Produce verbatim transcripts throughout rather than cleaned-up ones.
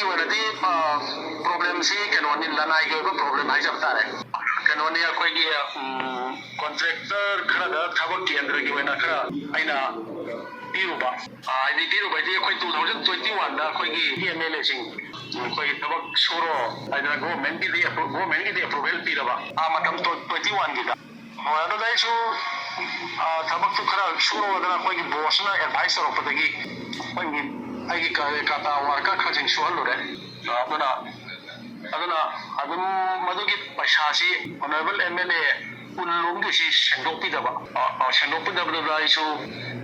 ꯑꯣꯏꯅꯗꯤ ꯄ꯭ꯔꯣꯕ꯭ꯂꯦꯝꯁꯤ ꯀꯩꯅꯣꯅꯤ, ꯂꯅꯥꯏꯒꯤ ꯑꯣꯏꯕ ꯄ꯭ꯔꯣꯕ꯭ꯂꯦꯝ ꯍꯥꯏꯖꯕ ꯇꯥꯔꯦ꯫ ꯀꯩꯅꯣꯅꯤ, ꯑꯩꯈꯣꯏꯒꯤ ꯀꯣꯟꯇ꯭ꯔꯦꯛꯇꯔ ꯈꯔꯗ ꯊꯕꯛ ꯀꯦꯟꯗ꯭ꯔꯒꯤ ꯑꯣꯏꯅ ꯈꯔ ꯑꯩꯅ ꯄꯤꯔꯨꯕ꯫ ꯍꯥꯏꯗꯤ ꯄꯤꯔꯨꯕ ꯍꯥꯏꯗꯤ ꯑꯩꯈꯣꯏ ꯇꯨ ꯊꯥꯎꯖꯟ ꯇ꯭ꯋꯦꯟꯇꯤ ꯋꯥꯟꯗ ꯑꯩꯈꯣꯏꯒꯤ ꯑꯦꯝ ꯑꯦꯜ ꯑꯦꯁꯤꯡ ꯑꯩꯈꯣꯏꯒꯤ ꯊꯕꯛ ꯁꯨꯔꯣ ꯍꯥꯏꯗꯅ ꯒꯣꯔꯃꯦꯟꯒꯤꯗꯤ ꯒꯣꯔꯃꯦꯟꯒꯤꯗꯤ ꯑꯦꯄ꯭ꯔꯨꯚꯦꯜ ꯄꯤꯔꯕ꯫ ꯑꯥ ꯃꯇꯝ ꯇ꯭ꯋꯦꯟꯇꯤ ꯋꯥꯟꯒꯤꯗ꯫ ꯍꯣꯏ, ꯑꯗꯨꯗ ꯑꯩꯁꯨ ꯊꯕꯛꯇꯨ ꯈꯔ ꯁꯨꯔꯣꯗꯅ ꯑꯩꯈꯣꯏꯒꯤ ꯕꯣꯁꯅ ꯑꯦꯗꯚꯥꯏꯁ ꯇꯧꯔꯛꯄꯗꯒꯤ ꯑꯩꯈꯣꯏꯒꯤ ꯑꯩꯒꯤ ꯀꯥꯇꯥ ꯋꯥꯔꯀꯔ ꯈꯔꯁꯤꯡ ꯁꯨꯍꯜꯂꯨꯔꯦ꯫ ꯑꯗꯨꯅ ꯑꯗꯨꯅ ꯑꯗꯨꯝ ꯃꯗꯨꯒꯤ ꯄꯩꯁꯥꯁꯤ ꯑꯣꯅꯔꯦꯕꯜ ꯑꯦꯝ ꯑꯦꯜ ꯑꯦ ꯎꯟꯂꯣꯝꯒꯤꯁꯤ ꯁꯦꯡꯗꯣꯛꯄꯤꯗꯕ꯫ ꯁꯦꯡꯗꯣꯛꯄꯤꯗꯕꯗꯨꯗ ꯑꯩꯁꯨ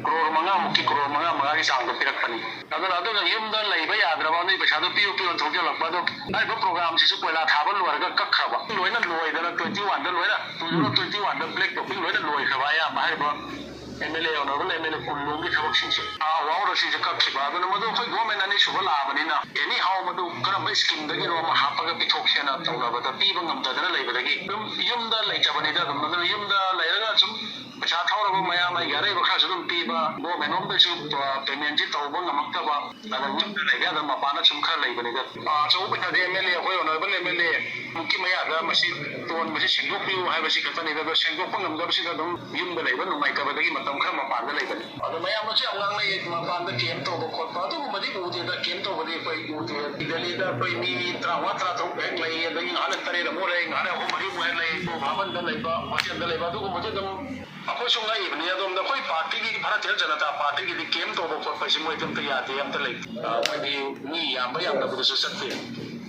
ꯀ꯭ꯔꯣꯔ ꯃꯉꯥꯃꯨꯛꯀꯤ, ꯀ꯭ꯔꯣꯔ ꯃꯉꯥ, ꯃꯉꯥꯒꯤ ꯆꯥꯡꯗꯣ ꯄꯤꯔꯛꯄꯅꯤ꯫ ꯑꯗꯨꯅ ꯑꯗꯨꯅ ꯌꯨꯝꯗ ꯂꯩꯕ ꯌꯥꯗ꯭ꯔꯕ, ꯑꯗꯨꯒꯤ ꯄꯩꯁꯥꯗꯣ ꯄꯤꯌꯨ ꯄꯤꯌꯨ ꯊꯣꯛꯆꯜꯂꯛꯄ꯫ ꯑꯗꯣ ꯍꯥꯏꯔꯤꯕ ꯄ꯭ꯔꯣꯒ꯭ꯔꯥꯝꯁꯤꯁꯨ ꯀꯣꯏꯂꯥ ꯊꯥꯕ ꯂꯣꯏꯔꯒ ꯀꯛꯈ꯭ꯔꯕ꯫ ꯂꯣꯏꯅ ꯂꯣꯏꯗꯅ ꯇ꯭ꯋꯦꯟꯇꯤ ꯋꯥꯟꯗ ꯂꯣꯏꯅ, ꯇꯨ ꯊꯥꯎꯖꯟ ꯇ꯭ꯋꯦꯟꯇꯤ ꯋꯥꯟꯗ ꯕ꯭ꯂꯦꯛ ꯇꯣꯞꯄꯤꯡ ꯂꯣꯏꯅ ꯂꯣꯏꯈ꯭ꯔꯕ ꯑꯌꯥꯝꯕ ꯍꯥꯏꯔꯤꯕ M L A, honourable M L A ꯀꯨꯟꯂꯣꯝꯒꯤ ꯊꯕꯛꯁꯤꯡꯁꯦ꯫ ꯑꯥ, ꯑꯋꯥꯡ ꯔꯣꯗꯁꯤꯡꯁꯦ ꯀꯛꯈꯤꯕ꯫ ꯑꯗꯨꯅ ꯃꯗꯨ ꯑꯩꯈꯣꯏ ꯒꯣꯔꯃꯦꯟ ꯑꯅꯤꯁꯨꯕ ꯂꯥꯛꯑꯕꯅꯤꯅ ꯑꯦꯅꯤ ꯍꯥꯎ ꯃꯗꯨ ꯀꯔꯝꯕ ꯁ꯭ꯀꯤꯝꯗꯒꯤꯅꯣ ꯑꯃ ꯍꯥꯞꯄꯒ ꯄꯤꯊꯣꯛꯁꯦꯅ ꯇꯧꯅꯕꯗ ꯄꯤꯕ ꯉꯝꯗꯗꯅ ꯂꯩꯕꯗꯒꯤ ꯑꯗꯨꯝ ꯌꯨꯝꯗ ꯂꯩꯇꯕꯅꯤꯗ꯫ ꯑꯗꯨꯝ ꯑꯗꯨꯅ ꯌꯨꯝꯗ ꯂꯩꯔꯒ ꯁꯨꯝ ꯄꯩꯁꯥ ꯊꯧꯔꯕ ꯃꯌꯥꯝ ꯑꯩꯒꯤ ꯑꯔꯩꯕ ꯈꯔꯁꯨ ꯑꯗꯨꯝ ꯄꯤꯕ, ꯒꯣꯔꯃꯦꯟ ꯂꯣꯝꯗꯁꯨ ꯄꯦꯃꯦꯟꯁꯤ ꯇꯧꯕ ꯉꯝꯃꯛꯇꯕ꯫ ꯑꯗ ꯌꯨꯝꯗ ꯂꯩꯒꯦ ꯑꯗꯨꯝ ꯃꯄꯥꯟꯗ ꯁꯨꯝ ꯈꯔ ꯂꯩꯕꯅꯤꯗ꯫ ꯑꯥ, ꯑꯆꯧꯕ ꯄꯩꯁꯥꯗꯤ ꯑꯦꯝ ꯑꯦꯜ ꯑꯦ, ꯑꯩꯈꯣꯏ ꯑꯣꯅꯔꯦꯕꯜ ꯑꯦꯝ ꯑꯦꯜ ꯑꯦ ꯃꯨꯛꯀꯤ ꯃꯌꯥꯗ ꯃꯁꯤ ꯇꯣꯟꯕꯁꯤ ꯁꯦꯡꯗꯣꯛꯄꯤꯌꯨ ꯍꯥꯏꯕꯁꯤ ꯈꯛꯇꯅꯤꯗ꯫ ꯑꯗꯣ ꯁꯦꯡꯗꯣꯛꯄ ꯉꯝꯗꯕꯁꯤꯗ ꯑꯗꯨꯝ ꯌꯨꯝꯗ ꯂꯩꯕ ꯅꯨꯡꯉꯥꯏꯇꯕꯗꯒꯤ ꯃꯇꯝ ꯈꯔ ꯃꯄꯥꯟꯗ ꯂꯩꯕꯅꯤ꯫ ꯑꯗꯣ ꯃꯌꯥꯝꯅꯁꯨ ꯌꯥꯝ ꯉꯥꯡꯅꯩ, ꯃꯄꯥꯟꯗ ꯀꯦꯝ ꯇꯧꯕ ꯈꯣꯠꯄ ꯑꯗꯨꯒꯨꯝꯕꯗꯤ ꯎꯗꯦꯗ꯫ ꯀꯦꯝ ꯇꯧꯕꯗꯤ ꯑꯩꯈꯣꯏ ꯎꯗꯦ꯫ ꯗꯦꯜꯂꯤꯗ ꯑꯩꯈꯣꯏ ꯃꯤ ꯇꯔꯥꯃꯉꯥ ꯇꯔꯥꯇꯔꯨꯛ ꯍꯦꯛ ꯂꯩ, ꯑꯗꯒꯤ ꯉꯥꯏꯍꯥꯛ ꯂꯩ ꯇꯔꯦꯠ ꯑꯃꯨꯛ ꯂꯩ, ꯉꯥꯏꯍꯥꯛ ꯂꯩ ꯑꯍꯨꯝ ꯃꯔꯤꯃꯨꯛ ꯍꯦꯛ ꯂꯩ, ꯚꯕꯟꯗ ꯂꯩꯕ, ꯍꯣꯁꯇꯦꯜꯗ ꯂꯩꯕ, ꯑꯗꯨꯒꯨꯝꯕꯁꯨ ꯑꯗꯨꯝ ꯑꯩꯈꯣꯏꯁꯨ ꯉꯛꯏꯕꯅꯤ꯫ ꯑꯗꯣꯝꯗ ꯑꯩꯈꯣꯏ ꯄꯥꯔꯇꯤꯒꯤ, ꯚꯥꯔꯇꯤꯌ ꯖꯅꯇꯥ ꯄꯥꯔꯇꯤꯒꯤꯗꯤ ꯀꯦꯝ ꯇꯧꯕ ꯈꯣꯠꯄ ꯍꯥꯏꯁꯤ ꯃꯣꯏꯗꯤ ꯑꯝꯇ ꯌꯥꯗꯦ, ꯑꯝꯇ ꯂꯩꯇꯦ꯫ ꯑ, ꯃꯣꯏꯗꯤ ꯃꯤ ꯌꯥꯝꯕ ꯌꯥꯝꯗꯕꯗꯁꯨ ꯆꯠꯇꯦ꯫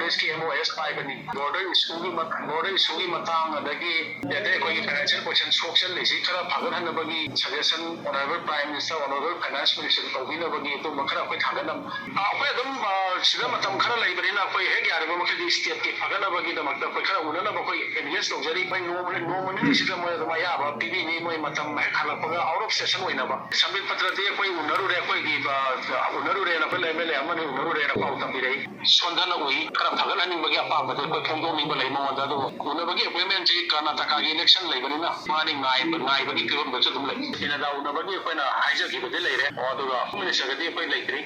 ꯑꯦꯁ ꯀꯦ ꯑꯦꯝ ꯑꯣ ꯑꯦꯁ ꯄꯥꯏꯕꯅꯤ꯫ ꯕꯣꯔꯗꯔ ꯏꯁꯨꯒꯤ ꯃ-, ꯕꯣꯔꯗꯔ ꯏꯁꯨꯒꯤ ꯃꯇꯥꯡ, ꯑꯗꯒꯤ ꯑꯇꯩ ꯑꯩꯈꯣꯏꯒꯤ ꯐꯥꯏꯅꯥꯟꯁꯤꯌꯦꯜ ꯄꯣꯖꯤꯁꯟ ꯁꯣꯛꯆꯜꯂꯤꯁꯤ ꯈꯔ ꯐꯒꯠꯍꯟꯅꯕꯒꯤ suggestion honourable prime minister, honourable finance minister ꯇꯧꯕꯤꯅꯕꯒꯤ ꯑꯗꯨꯝꯕ ꯈꯔ ꯑꯩꯈꯣꯏ ꯊꯥꯡꯒꯠꯅꯕ꯫ ꯑ, ꯑꯩꯈꯣꯏ ꯑꯗꯨꯝ, ꯑ, ꯁꯤꯗ ꯃꯇꯝ ꯈꯔ ꯂꯩꯕꯅꯤꯅ ꯑꯩꯈꯣꯏ ꯍꯦꯛ ꯌꯥꯔꯤꯕ ꯃꯈꯩꯗꯤ ꯁ꯭ꯇꯦꯠꯀꯤ ꯐꯒꯠꯅꯕꯒꯤꯗꯃꯛꯇ ꯑꯩꯈꯣꯏ ꯈꯔ ꯎꯅꯅꯕ ꯑꯩꯈꯣꯏ ꯑꯦꯡꯒꯦꯖ ꯇꯧꯖꯔꯤ꯫ ꯃꯣꯏ ꯅꯣꯡꯃ, ꯅꯣꯡꯃ ꯅꯤꯅꯤꯁꯤꯗ ꯃꯣꯏ ꯑꯗꯨꯝ ꯑꯌꯥꯕ ꯄꯤꯕꯤꯅꯤ꯫ ꯃꯣꯏ ꯃꯇꯝ ꯍꯦꯛ ꯍꯜꯂꯛꯄꯒ ꯑꯥꯎꯠ ꯑꯣꯐ ꯁꯦꯁꯟ ꯑꯣꯏꯅꯕ ꯁꯝꯕꯤꯠ ꯄꯇ꯭ꯔꯗꯤ ꯑꯩꯈꯣꯏ ꯎꯅꯔꯨꯔꯦ, ꯑꯩꯈꯣꯏꯒꯤ, ꯑ, ꯎꯅꯔꯨꯔꯦꯅ ꯑꯩꯈꯣꯏ ꯑꯦꯝ ꯑꯦꯜ ꯑꯦ ꯑꯃꯅꯤ ꯎꯅꯔꯨꯔꯦꯅ ꯄꯥꯎ ꯇꯝꯕꯤꯔꯛꯏ꯫ ꯁꯣꯟꯊꯅ ꯎꯏ, ꯈꯔ ꯐꯒꯠꯍꯟꯅꯤꯡꯕꯒꯤ ꯑꯄꯥꯝꯕꯗꯤ ꯑꯩꯈꯣꯏ ꯐꯣꯡꯗꯣꯛꯅꯤꯡꯕ ꯂꯩ ꯃꯉꯣꯟꯗ꯫ ꯑꯗꯨꯕꯨ ꯎꯅꯕꯒꯤ ꯑꯦꯄꯣꯏꯟꯃꯦꯟꯁꯤ ꯀꯔꯅꯥꯇꯀꯥꯒꯤ ꯏꯂꯦꯛꯁꯟ ꯂꯩꯕꯅꯤꯅ ꯃꯥꯗꯤ ꯉꯥꯏꯕ, ꯉꯥꯏꯕꯒꯤ ꯐꯤꯕꯝꯗꯁꯨ ꯑꯗꯨꯝ ꯂꯩ꯫ ꯏꯅꯗꯥ ꯎꯅꯕꯒꯤ ꯑꯩꯈꯣꯏꯅ ꯍꯥꯏꯖꯈꯤꯕꯗꯤ ꯂꯩꯔꯦ꯫ ꯑꯣ, ꯑꯗꯨꯒ ꯍꯣꯝ ꯃꯤꯅꯤꯁꯇꯔꯒꯗꯤ ꯑꯩꯈꯣꯏ ꯂꯩꯇ꯭ꯔꯤ꯫